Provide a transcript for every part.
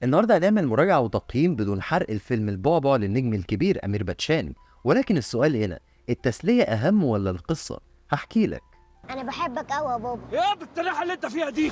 النهارده هنعمل مراجعة وتقييم بدون حرق الفيلم البعبع للنجم الكبير أمير باتشان، ولكن السؤال هنا، التسلية أهم ولا القصة؟ هحكي لك. انا بحبك قوي يا بابا. ايه بالتريحه اللي انت فيها دي؟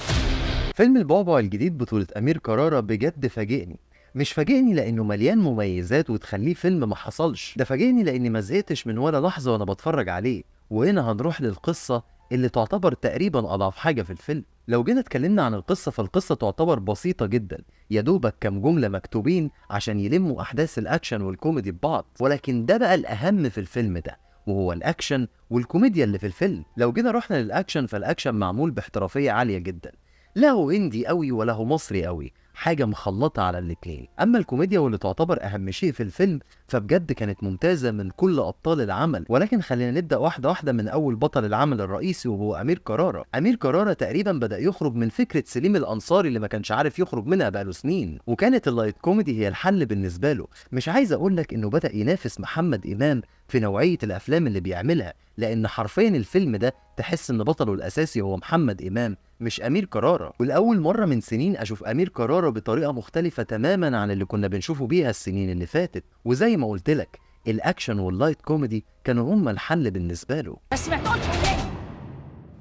فيلم البعبع الجديد بطولة أمير كرارة بجد فاجئني. مش فاجئني لأنه مليان مميزات وتخليه فيلم ما حصلش، ده فاجئني لأني ما زهقتش من ولا لحظة وأنا بتفرج عليه. وهنا هنروح للقصة اللي تعتبر تقريبا أضعف حاجة في الفيلم. لو جينا اتكلمنا عن القصة فالقصة تعتبر بسيطة جدا، يا دوبك كام جملة مكتوبين عشان يلموا أحداث الأكشن والكوميدي ببعض، ولكن ده بقى الأهم في الفيلم ده، وهو الأكشن والكوميديا اللي في الفيلم. لو جينا رحنا للأكشن فالأكشن معمول باحترافية عالية جدا، لا هو هندي قوي ولا هو مصري قوي، حاجة مخلطة على الاتنين. أما الكوميديا واللي تعتبر أهم شيء في الفيلم فبجد كانت ممتازة من كل أبطال العمل، ولكن خلينا نبدأ واحدة واحدة من أول بطل العمل الرئيسي وهو أمير كرارة. أمير كرارة تقريبا بدأ يخرج من فكرة سليم الأنصاري اللي ما كانش عارف يخرج منها بقاله سنين، وكانت ال light comedy هي الحل بالنسبة له. مش عايز أقول لك إنه بدأ ينافس محمد إمام في نوعية الأفلام اللي بيعملها، لأن حرفيا الفيلم ده تحس إن بطلة الأساسي هو محمد إمام مش أمير كرارة. والأول مرة من سنين أشوف أمير كرارة بطريقة مختلفة تماما عن اللي كنا بنشوفه بيها السنين اللي فاتت. وزي ما قلت لك الأكشن وال light comedy كانوا هما الحل بالنسبة له. بس ما تقولش ليه.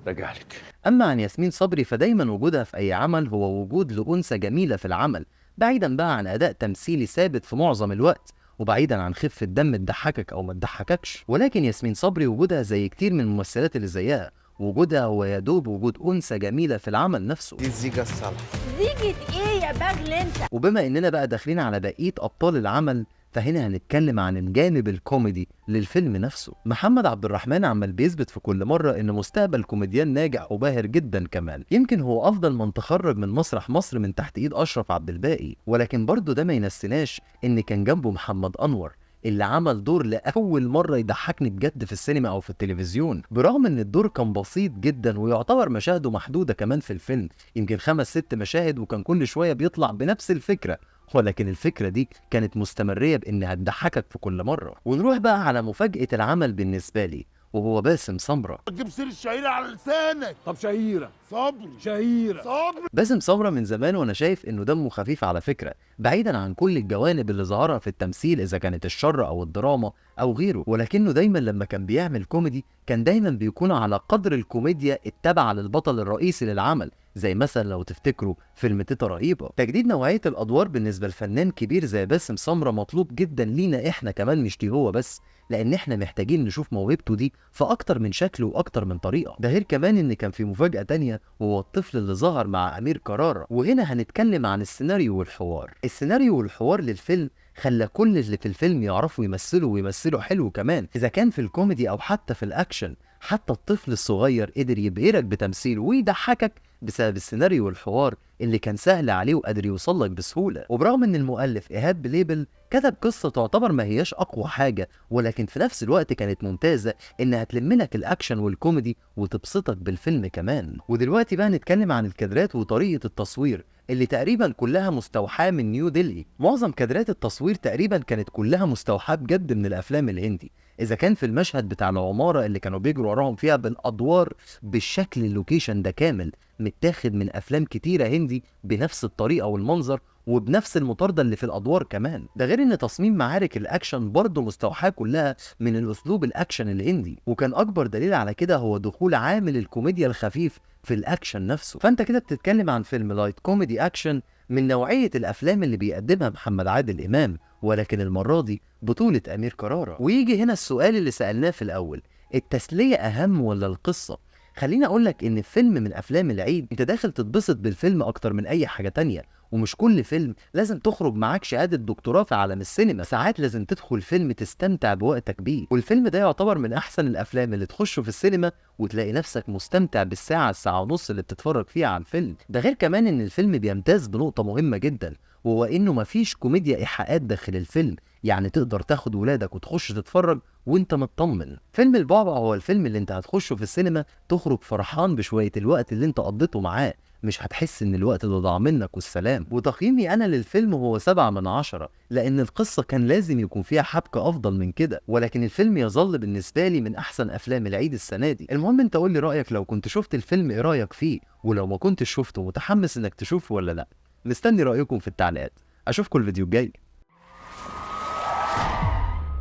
راجع لك. أما عن ياسمين صبري فدايما وجودها في أي عمل هو وجود لأنثى جميلة في العمل، بعيدا بقى عن أداء تمثيلي ثابت في معظم الوقت، وبعيدا عن خفة دم تضحكك أو ما تضحككش. ولكن ياسمين صبري وجودها زي كتير من الممثلات اللي زيها، وجودها هو يا دوب وجود أنثى جميلة في العمل نفسه. دي الزيجة الصالحة. زيجة ايه يا بغل انت؟ وبما إننا بقى داخلين على بقية أبطال العمل فهنا هنتكلم عن الجانب الكوميدي للفيلم نفسه. محمد عبد الرحمن عمال بيثبت في كل مرة إن مستقبل كوميديان ناجح وباهر جدا كمان، يمكن هو أفضل من تخرج من مسرح مصر من تحت إيد أشرف عبد الباقي، ولكن برضه ده ما ينسيناش إن كان جنبه محمد أنور اللي عمل دور لأول مرة يضحكني بجد في السينما أو في التلفزيون، برغم إن الدور كان بسيط جدا ويعتبر مشاهده محدودة كمان في الفيلم، يمكن 5 6 مشاهد، وكان كل شوية بيطلع بنفس الفكرة، ولكن الفكرة دي كانت مستمرية بإنها تضحكك في كل مرة. ونروح بقى على مفاجأة العمل بالنسبة لي وهو باسم سمرة. تجيب سيرة شهيرة على لسانك. طب شهيرة صبري شهيرة صبري. باسم سمرة من زمان وانا شايف انه دمه خفيف على فكرة، بعيدا عن كل الجوانب اللي ظهرها في التمثيل اذا كانت الشر او الدراما او غيره، ولكنه دايما لما كان بيعمل كوميدي كان دايما بيكون على قدر الكوميديا التابعة للبطل الرئيسي للعمل، زي مثلا لو تفتكروا فيلم تيتا رهيبة. تجديد نوعية الأدوار بالنسبة لفنان كبير زي باسم سمرة مطلوب جدا لينا احنا كمان، مش ليه هو بس، لأن احنا محتاجين نشوف موهبته دي في أكتر من شكل وأكتر من طريقة. ده غير كمان إن كان في مفاجأة تانية وهو الطفل اللي ظهر مع أمير كرارة. وهنا هنتكلم عن السيناريو والحوار. السيناريو والحوار للفيلم خلى كل اللي في الفيلم يعرفوا يمثلوا ويمثلوا حلو كمان، إذا كان في الكوميدي أو حتى في الأكشن. حتى الطفل الصغير قدر يبهرك بتمثيله ويضحكك بسبب السيناريو والحوار اللي كان سهل عليه وقادر يوصلك بسهولة. وبرغم ان المؤلف إيهاب بليبل كتب قصة تعتبر ما هياش أقوى حاجة، ولكن في نفس الوقت كانت ممتازة إنها تلم لك الأكشن والكوميدي وتبسطك بالفيلم كمان. ودلوقتي بقى نتكلم عن الكادرات وطريقة التصوير اللي تقريبا كلها مستوحاة من نيو دلهي. معظم كادرات التصوير تقريبا كانت كلها مستوحاة بجد من الأفلام الهندي، إذا كان في المشهد بتاع العمارة اللي كانوا بيجروا وراهم فيها بالأدوار بالشكل ال location ده كامل متاخد من أفلام كتيرة هندي بنفس الطريقة والمنظر وبنفس المطاردة اللي في الأدوار كمان. ده غير إن تصميم معارك الأكشن برضه مستوحاة كلها من الأسلوب الأكشن الهندي، وكان أكبر دليل على كده هو دخول عامل الكوميديا الخفيف في الأكشن نفسه. فأنت كده بتتكلم عن فيلم light comedy action من نوعية الأفلام اللي بيقدمها محمد عادل إمام، ولكن المرة دي بطولة أمير كرارة. ويجي هنا السؤال اللي سألناه في الأول، التسلية أهم ولا القصة؟ خليني أقول لك إن فيلم من أفلام العيد أنت داخل تتبسط بالفيلم أكتر من أي حاجة تانية، ومش كل فيلم لازم تخرج معاك شهادة دكتوراه في عالم السينما، ساعات لازم تدخل فيلم تستمتع بوقتك بيه. والفيلم ده يعتبر من أحسن الأفلام اللي تخشه في السينما وتلاقي نفسك مستمتع بالساعة الساعة ونص اللي بتتفرج فيها على الفيلم. ده غير كمان إن الفيلم بيمتاز بنقطة مهمة جدا، وهو إنه مفيش كوميديا إيحاءات داخل الفيلم، يعني تقدر تاخد ولادك وتخش تتفرج وانت مطمن. فيلم البعبع هو الفيلم اللي انت هتخشه في السينما تخرج فرحان بشوية الوقت اللي انت قضيته معاه، مش هتحس ان الوقت ده ضاع منك والسلام. وتقييمي انا للفيلم هو 7 من 10، لان القصة كان لازم يكون فيها حبكة افضل من كده، ولكن الفيلم يظل بالنسبة لي من احسن افلام العيد السنة دي. المهم انت قول لي رأيك، لو كنت شفت الفيلم ايه رأيك فيه، ولو ما كنتش شفته متحمس انك تشوفه ولا لا. مستني رأيكم في التعليقات. أشوفكم الفيديو الجاي.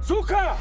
سوكا.